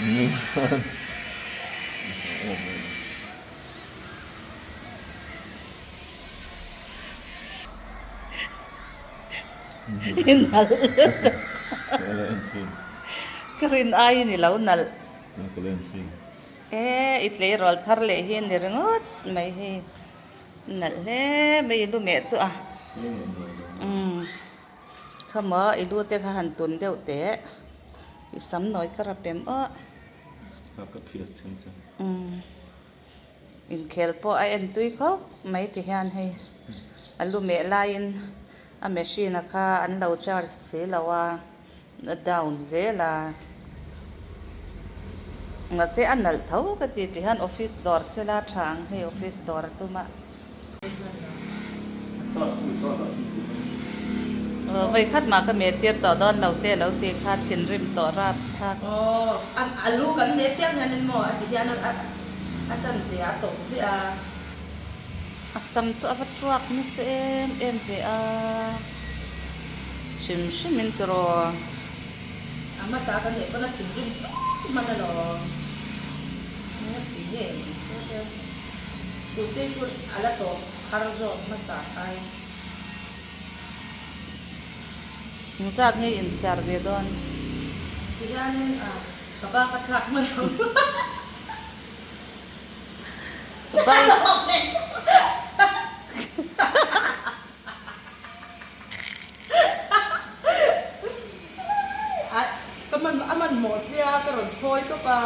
I nalh lutuk. Ka rin aiin i lo nalh. E i tleirawl thar leh hi a ni ringawt mai hei. Nalh hle mai i lu meh chu a. Umm khamaw i lu te kha han tun deuh teh. I sam nawi ka rap em aw. Umm. Inkhel pawh a en tui khawp mai ti hian hei a lu meh laiin a machine a kha an lo charge si lo a a down zel a mahse a nalh tho ka ti ti hian office dawr sela tha ang hei office dawr a tum a. Aw vawikhat mah ka meh tir tawh dawn lo te lo tih kha thinrim tawh rap thlak. Aw a lu kan meh piak hianin maw a ti hian a chan ve a tawp ziah a. A sam chu a va tuak nasa em em ve a, hrim hrim in tiraw. A hmasa kan meh pawn a thinrim tawp hman alawm. Eng a ti nge ni chu te. Tute chu a la tawp har zawk hmasa ai. Engzat nge inchhiar ve dawn? Tihianin a ka bak a thlak mai ang. Ka man a hmanhmawh sia ka rawn phawi tawp a,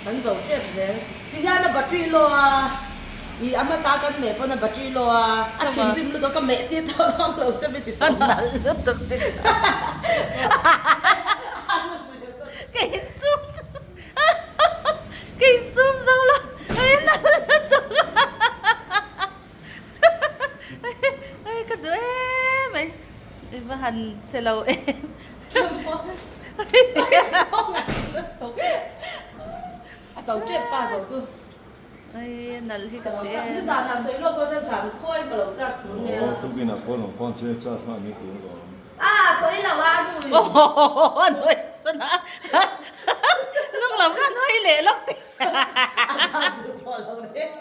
kan zo tep zel. Tihian a battery low a, ih a hmasa kan meh pawn a battery low a, a thinrim lutuk a ka meh tir tawh dawn lo che mi ti tawh. A nalh lutuk ti ka insum ka insum zo lo a nalh lutuk. Ai ka duh em ai i va han che lo em a zo tep pa zo chu ai nalh hi ka ti em nizan ah sawi lawk dawn chuan zan khawi ka lo charge tur nia aw tukin ah phone rawn phone chu charge hma ni tur alawm a sawi lo a nui aw nui sawn a nung lo khan hawi leh lawk teh a dan duh tawh lo reng.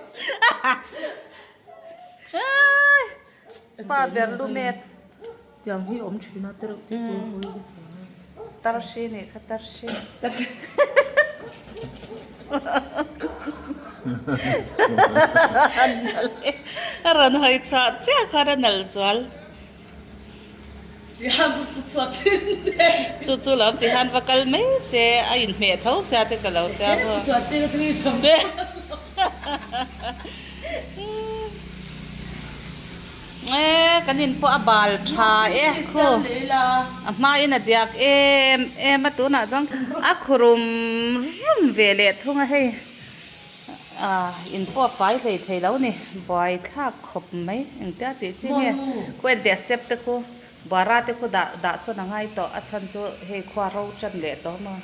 Pa ber lu met. Tiang hi awm thin a tereuh te te pawh hi Tarsi nih kha tarsi. A rawn hawi chhuah chiah khan a nalh zual. Chu chu lo ti hian va kal mai se a inhmeh tho sia te ka lo tia maw. E kan in pawh a bal tha e khu a hmain a diak em em a tunah chuan a khu rum rum ve leh thung a hei. Ah in pawh a fai hlei thei lo ni, buai thlak khawp mai engtia tih chi nge khu en teh step te khu bara te khu dah dah chuan a ngai tawh a chhan chu hei khua ro tan leh tawh maw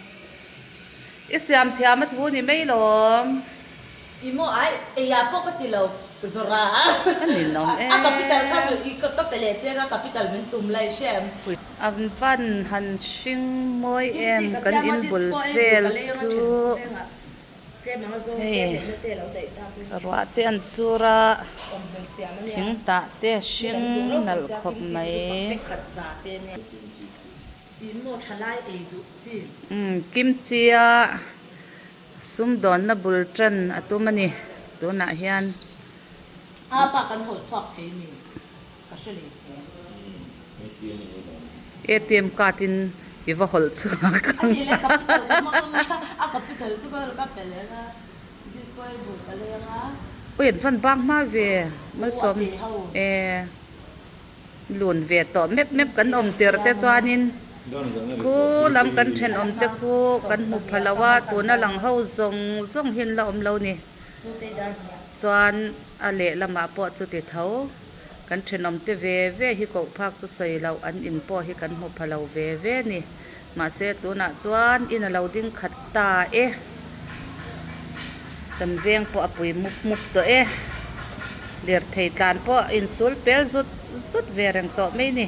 i siam thiam a thu ni mai lawm. I maw ai eiah pawh ka ti lo zawrh a A ninawm a capital kha em. ka pe leh cheng a capital min tum lai hre em. An van han hring mawi em kan inbul vel chu. Hei ruah te an sur a thing tah te a hring nalh khawp mai. Umm kimchi a sumdawnna bul tan a tum a ni tunah hian. ATM card in i va hawlh chhuak ang. Ui an van bak hma ve malsawm e lun ve tawh mep mep kan awm tir te chuanin khu lam kan thenawm te khu kan hmu pha lo a tuna lang ho zawng zawng hi an la awm lo ni chuan a lehlamah pawh chuti tho. Kan thenawmte ve ve hi koh phak chu sawi loh an in pawh hi kan hmu pha lo ve ve ni. Mahse tunah chuan in a lo ding khat ta e. Kan veng pawh a pui mup mup tawh e. Lirthei tlan pawh insul pel zut zut ve reng tawh mai ni.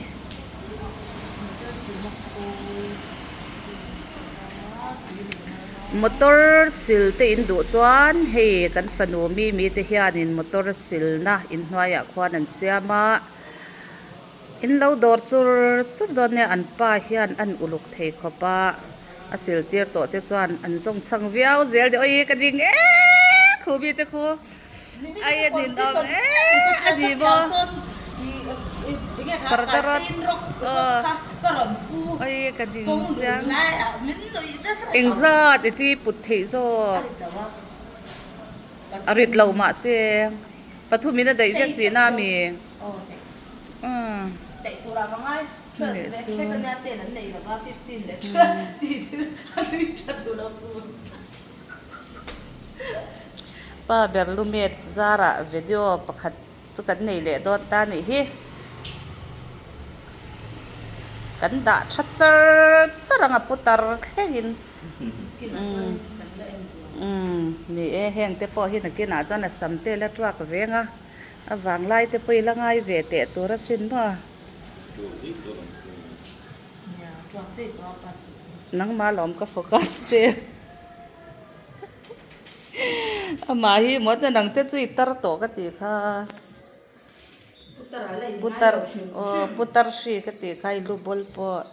Motor sil te in duh chuan hei kan fanu Mimi te hianin motor silna inhnuaiah khuan an siam a, in lo dawr chur chur dawn nia an pa hian an uluk thei khawp a, a sil tir tawh te chuan an zawng chhang viau zel ni awii ka ding eee khu mi te khu ai a nin awm eee a ni maw parda rawt aw awii ka ding chiang engzat i tui put theih zawk a rit lo mahse pathumin a daih vek tihna a mi. Pa ber lumet zarah video pakhat chu kan nei leh dawn ta nih hi. Kan dah tha char char ang a putar thlengin. Umm ni e heng te pawh hi nakinah chuan a sam te la tuak veng a. A vanglai te pawh i la ngai ve teh tur asin maw? Nangmah lawm ka focus che. Amah hi maw ta nang te chu i tar tawh ka tih kha. Putar aw putar hri ka tih kha i lu bawl pawh.